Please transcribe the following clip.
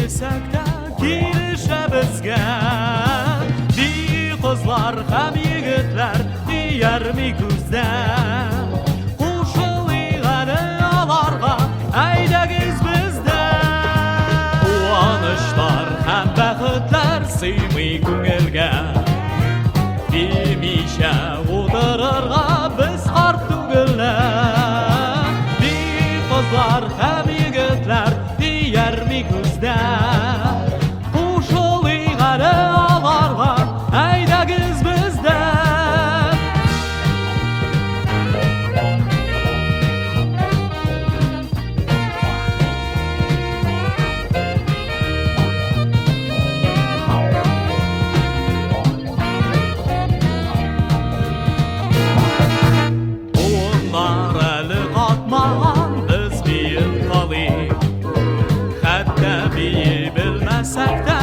Биесәк тә килешә безгә. Бии кызлар һәм егетләр иярми күздән. Кушылыйк әле аларга, әйдәгез бездә. Куанычлар һәм бәхетләр сыймый күңелгә. Бимичә утырырга без карт түгелләр. Бии кызлар һәм егетләр иярми күздән. Кушылыйк әле аларга, әйдәгез бездән. Буыннар әле катмаган, без биеп калыйк. Хәтта бии белмәсәк тә.